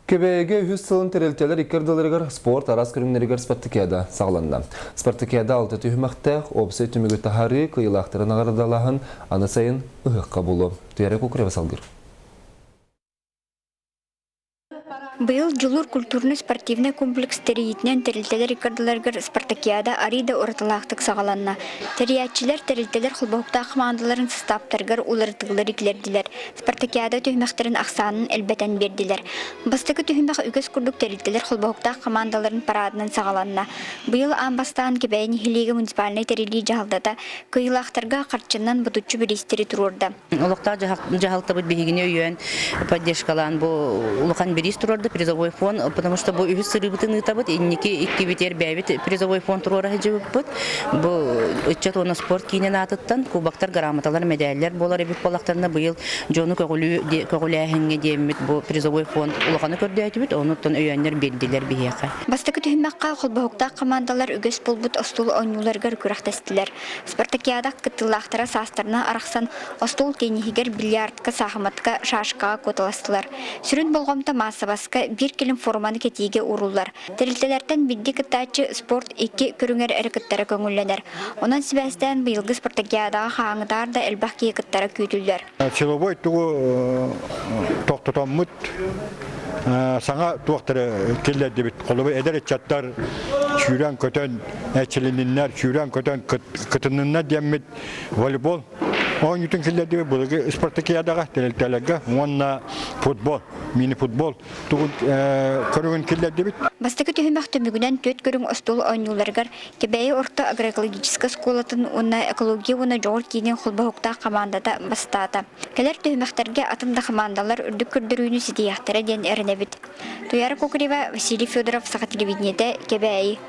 Кэбээйигэ үһүс сылын тэрилтэлэр икки ардыларыгар спорт араас көрүҥнэригэр спартакиада саҕаланна. Спартакиада алта түһүмэхтээх, уопсай түмүгү таһаарыы, кыайыылаахтары наҕараадалааһын аны сайын ыһыахха буолуо. Туяра Кукурева салгыр. Быйыл Дьулуур культурнай-спортивнай комплекс тэрийиитинэн тэрилтэлэр икки ардыларыгар спартакиада арыый да уратылаахтык саҕаланна. Тэрийээччилэр тэрилтэлэр холбоһуктаах хамаандаларын састааптарыгар уларытыылары киллэрдилэр. Спартакиада түһүмэхтэрин ахсаанын элбэтэн биэрдилэр. Бастакы түһүмэх үгэс курдук тэрилтэлэр холбоһуктаах хамаандаларын параадынан саҕаланна. Быйыл аан бастаан Кэбээйи нэһилиэгэ муниципальнай тэриллии дьаһалтата кыайыылаахтарга харчынан ботуччу бириистэри туруорда. Олохтоох дьаһалтабыт биһигини өйөөн, поддержкалаан бу улахан бириис туруорда призовой фонд, потому что бу үһүс сырыыбытын ыытабыт, инники иккибитигэр бэйэбит призовой фонд туруора сылдьыбыппыт. Бу ыччат уонна спорт киинин аатыттан кубоктар, грамоталар, мэдээллэр буолар эбит буоллахтарына быйыл дьону көҕүлүү көҕүлээһиҥҥэ диэммит бу призовой фонд улаханы көрдөөтүбүт, онуттан өйөөннөр биэрдилэр биһиэхэ. Бастакы түһүмэххэ холбоһуктаах хамаандалар үгэс буолбут остуол оонньууларыгар күрэхтэстилэр. Спартакиада кыттыылаахтара саастарынан арахсан остуол тенниһигэр, бильярдка, саахыматка, шашкаҕа куоталастылар. Сүрүн болҕомто маассабаска биир кэлим форманы кэтиигэ ууруллар. Тэрилтэлэртэн биирдии кыттааччы спорт икки көрүҥэр эрэ кыттара көҥүллэнэр. Онон сибээстээн быйылгы спартакиадаҕа хаһааҥҥытааҕар да элбэх киһи кыттара күүтүллэр. Силовой тугу тохтотоммут саҥа туохтары киллэрдибит. Холобур, эдэр ыччаттар сүүрэн-көтөн эрчилинниннэр, сүүрэн-көтөн кытынныннар диэммит волейбол оонньуутун киллэрдибит былыргы спартакиадаҕа, тэрилтэлэргэ уонна футбол, мини-футбол тугун көрүҥүн киллэрдибит. Бастакы түһүмэх түмүгүнэн түөрт көрүҥ остуол оонньууларыгар Кэбээйи орто агроэкологическай оскуолатын уонна экология уонна дьоҕур киинин холбоһуктаах хамаандата бастаата. Кэлэр түһүмэхтэргэ атын да хамаандалар үрдүк көрдөрүүнү ситиһиэхтэрэ диэн эрэнэбит. Туяра Кокорева, Василий Федоров, Саха телевидениетэ, Кэбээйи.